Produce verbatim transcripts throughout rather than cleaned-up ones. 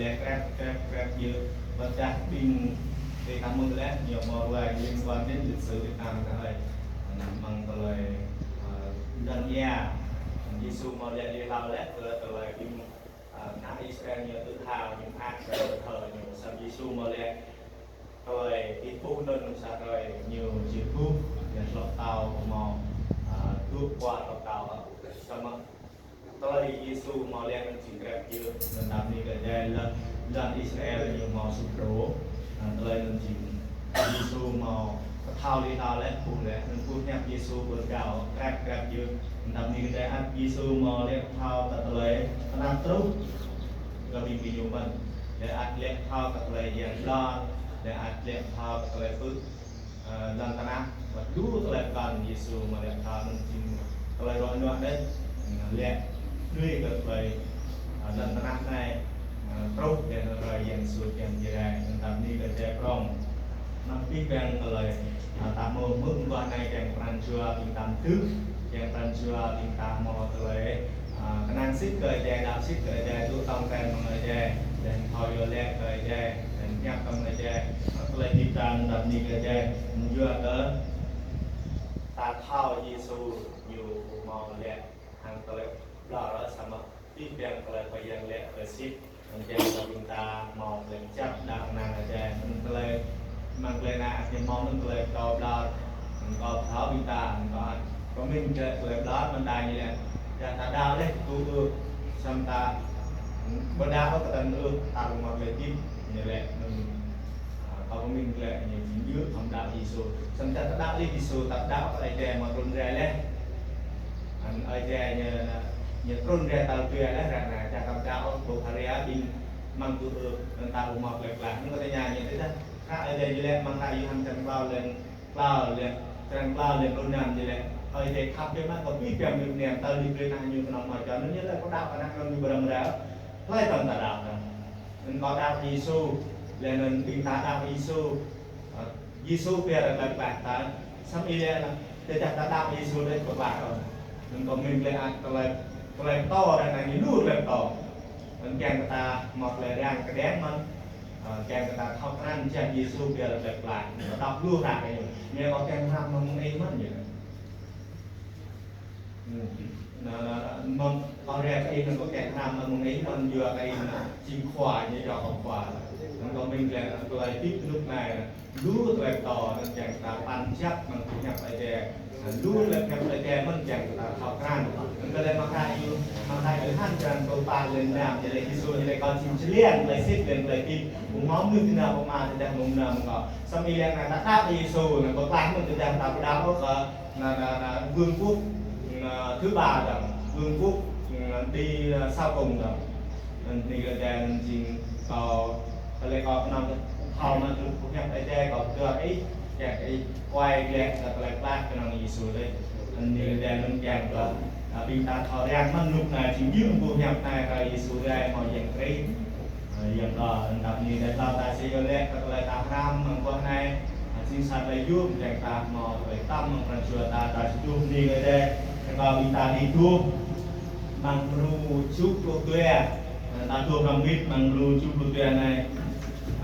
lĕ krep, krep, krep yơh. Ƀôdah ƀing tơlơi ta mơ̆ng lĕ, ñu hmâo ruai liên quan đến lịch sử Việt Nam ta hơi. Anŭn mơ̆ng tơlơi, ơ, lŏn ia. Yêsu hmâo lĕ lui hlâo lĕ, tơlơi, tơlơi ƀing, ơ, ană Israel ñu tự hào, ñu mơak, tơlơi thờ ñu, samơ̆ Yêsu hmâo lĕ tơlơi ih ƀuh anŭn sa hrơi ñu či ƀuh, ñu hlŏk tao hmâo, ơ, dŏ pơ hlŏk tao, ơ, samơ̆ tơlơi Yêsu hmâo lĕ anŭn či krep yơh, anŭn tơdang anai kơ djai lŏn, lŏn Israel ñu hmâo sụp đổ, anŭn tơlơi anŭn či Yêsu hmâo pơthâo lui hlâo lĕ, ƀuh lĕ, anŭn ƀuh hiăp Yêsu pơgao, krep, krep yơh, anŭn tơdang anai kơ djai ăt Yêsu hmâo lĕ pơthâo kơ tơlơi tơnap truh kơ ƀing gơñu mơ̆n. Lĕ ăt lĕ pơthâo kơ tơlơi yang lŏn, lĕ ăt lĕ pơthâo kơ tơlơi pưk, ơ, lŏn tơnah, wơ̆t lu tơlơi pơkŏn Yêsu hmâo lĕ pơthâo anŭn jing tơlơi ruă nuă đôč, lĕ đuaĭ kơ tơlơi, ơ, lŏn tơnah anai, ơ, truh kơ hrơi Yang Yêsu kiăng či rai, anŭn tơdang anai kơ djai prŏng. Anŭn abih bang tơlơi, ơ, ta hmâo mơ̆ng guah anai kiăng pran jua ƀing ta mơdưh, kiăng pran jua ƀing ta hmâo tơlơi, ơ, kơnang sĭt kơ Ơi Adai, đaŏ sĭt kơ Ơi Adai, dŏ tong ten mơ̆ng Ơi Adai, laih anŭn thâo iâu laĭ kơ Ơi Adai, laih anŭn hiăp tơm Ơi Adai, ơ, tơlơi djai pran tơdang anai kơ djai, yua kơ ta thâo Yêsu ñu hmâo lĕ hăng tơlơi ƀlŏr samơ̆ abih bang tơlơi Khua Yang lĕ tơlơi sĭt. Anŭn kiăng kơ ƀing ta hmâo tơlơi kơjăp đaŏ kơnang Ơi Adai. Anŭn tơlơi mơ̆ng tơlơi anai ăt ñu hmâo anŭn tơlơi kâo ƀlŏr. Anŭn kâo thâo ƀing ta, anŭn kâo ăt pơmĭn kơ tơlơi ƀlŏr mơ̆n đa ñu lĕ. Yua ta đaŏ laih tŭ ư, samơ̆ ta ƀu đaŏ ôh kơ tơlơi ư, ta ƀu hmâo tơlơi hơdip ñu lĕ. Anŭn, ơ, kâo pơmĭn lĕ ñu jing yơh hăng đaŏ Yêsu. Samơ̆ ta đaŏ laih Yêsu, ta đaŏ kơ Ơi Adai hmâo trŭn rai laih. Anŭn Ơi Adai ñu, ñu trŭn rai tal dua laih ră anai, čang ta đaŏ ôh, ƀu hơria ƀing mơ̆ng tŭ ư, anŭn ta ƀu hmâo tơlơi pơklaih. Anŭn kơ tơña ñu tơdah, hră Ơi Adai ñu lĕ mơ̆ng hră Yôhan črăn klâo lĕ, klâo lĕ, črăn klâo lĕ pluh năm ñu lĕ, Ơi Adai khăp biă mă kơ abih bang mơnuih anŭn, tơl ñu brơi ană ñu kơnơ̆ng hmâo čô, anŭn ñu lĕ kâo đaŏ kơ ană anŭn ñu ƀu răm rai ôh, hlơi tơm ta đaŏ anŭn. Anŭn kâo đaŏ Yêsu, laih anŭn ƀing ta đaŏ Yêsu. Ơ, Yêsu pioh rai tơlơi pơklaih ta, samơ̆ ih lĕ anŭn, tơdah ta đaŏ Yêsu đôč ƀu pơklaih ôh. Anŭn kâo pơmĭn lĕ ăt tơlơi, tơlơi pơtô ră anai ñu lu tơlơi pơtô. Anŭn kiăng kơ ta hmâo tơlơi răng kơđiăng mơ̆n, ơ, kiăng kơ ta thâo krăn jing Yêsu pioh rai tơlơi pơklaih. Anŭn kâo đaŏ lu hră kơ ñu. Ñu kâo kiăng hrăm mơ̆ng ih mơ̆n ñu. Hm. Anŭn, anŭn, anŭn, mơ̆ng kâo rai kơ ih anŭn kâo kiăng hrăm mơ̆ng ih mơ̆n yua kơ ih anŭn jing khua ñu yua kâo khua. Anŭn kâo pơmĭn lĕ anŭn tơlơi hơdip rơnŭk anai anŭn lu tơlơi pơtô anŭn kiăng ta păn jăp mơ̆ng tơlơi hiăp Ơi Adai. Anŭn lu tơlơi hiăp Ơi Adai mơ̆n kiăng ta thâo krăn. Anŭn kơ lĕ mơ̆ng hră Yô-, mơ̆ng hră Yôhan črăn pluh pă lĕ năm ñu lĕ Yêsu ñu lĕ kâo jing jơlan, tơlơi sĭt, laih anŭn tơlơi hơdip. Ƀu hmâo mơnuih tui anŭn pơ Ama tơdah ƀu mơ̆ng anŭn mơ̆ng kâo. Samơ̆ ih lĕ anŭn ta đaŏ kơ Yêsu, anŭn pơklaih mơ̆n tơdah ta ƀu đaŏ ôh kơ anŭn, anŭn, anŭn vương quốc, anŭn, thứ ba dơ̆ng, vương quốc, anŭn, đi, anŭn, sau cùng dơ̆ng. Anŭn anai kơ djai anŭn jing kâo, kơ lĕ kâo kơnơ̆ng thâo mă tơlơi pơhiăp Ơi Adai kâo pơtô ih, kiăng kơ ih kuai glăi kơ tơlơi pơklaih kơnơ̆ng Yêsu đôč. Anŭn anai kơ djai anŭn kiăng kơ, anŭn, ƀing ta thâo răng mơ̆n rơnŭk anai jing yơh pơhiăp anai kơ Yêsu rai hmâo Yang Krist. Ơ, Yang Adai, anŭn tơdang anai dêh hlâo ta či iâu laĭ kơ tơlơi ta hrăm mơguah anai, ơ, jing sa tơlơi yôm kiăng ta hmâo tơlơi tơm mơ̆ng pran jua ta, ta či tŭ anai kơ dêh, kơ ƀing ta či tŭ mơ̆ng mrô tơjuh pluh dua, ơ, ta tŭ hrŏm hơbĭt mơ̆ng mrô tơjuh pluh dua anai,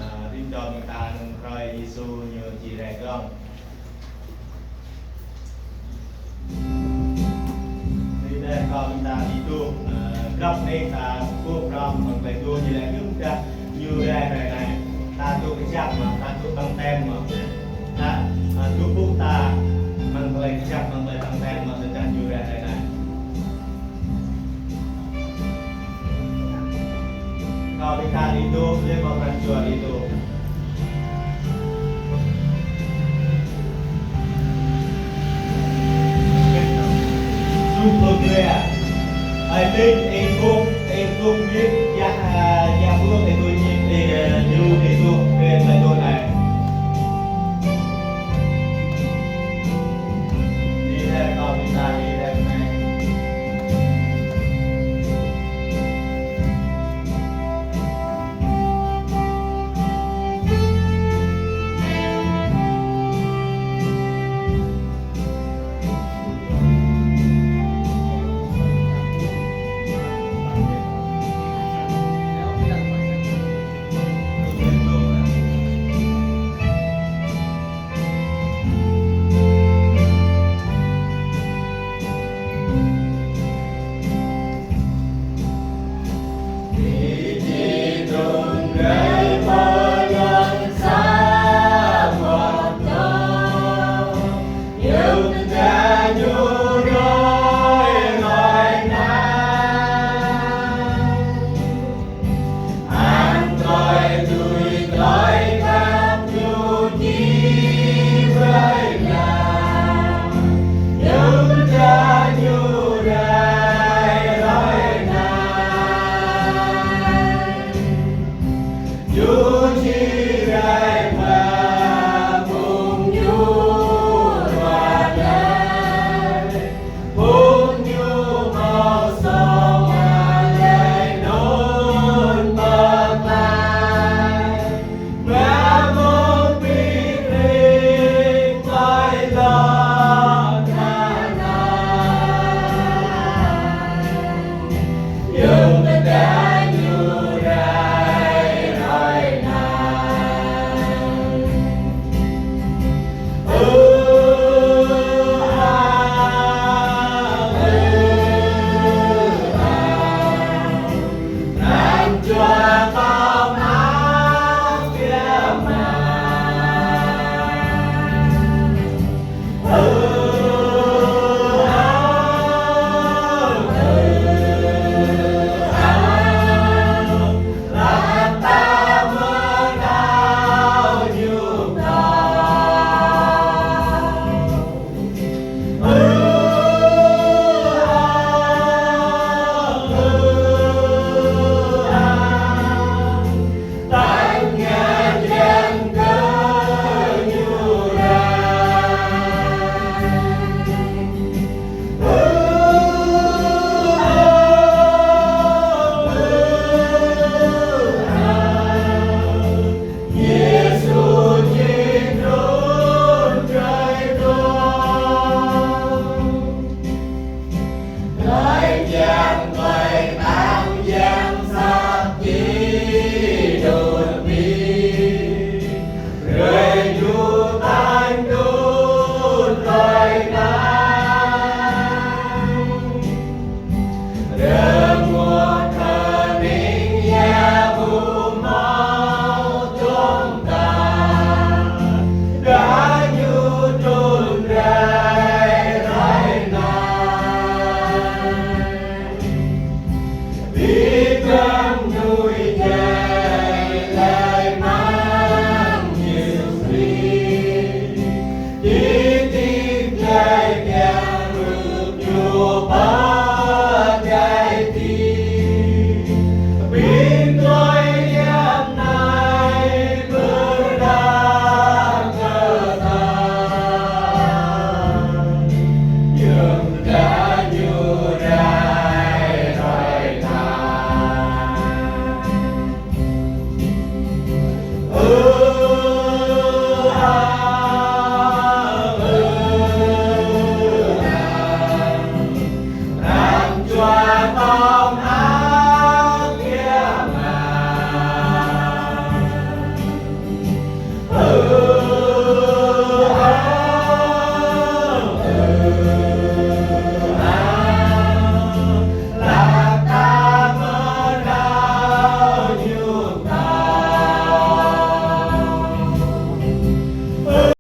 ơ, rĭm čô ƀing ta anŭn hrơi Yêsu ñu či rai dơ̆ng. Anai dêh kơ ƀing ta či tŭ, ơ, grŏp anai ta tŭ hrŏm mơ̆ng tơlơi tŭ ñu lĕ yơh dah ñu rai hrơi anai. Ta tŭ kơjăp mơ̆, ta tŭ tong ten mơ̆. Ta, ơ, tŭ ƀuh ta mơ̆ng tơlơi kơjăp mơ̆ng tơlơi tong ten mơ̆ tơdah ñu rai hrơi anai. Kơ ƀing ta či tŭ, lĕ kơ pran jua či tŭ. Ơi Linh, ih dŏ, ih dŏ mĭn, ya, ya, ƀuh, ih dŏ mĭn, ih, ơ, ñu, ih dŏ, ih dŏ, ih dŏ anai. Đi ra, kâo đi ra, đi ra anai.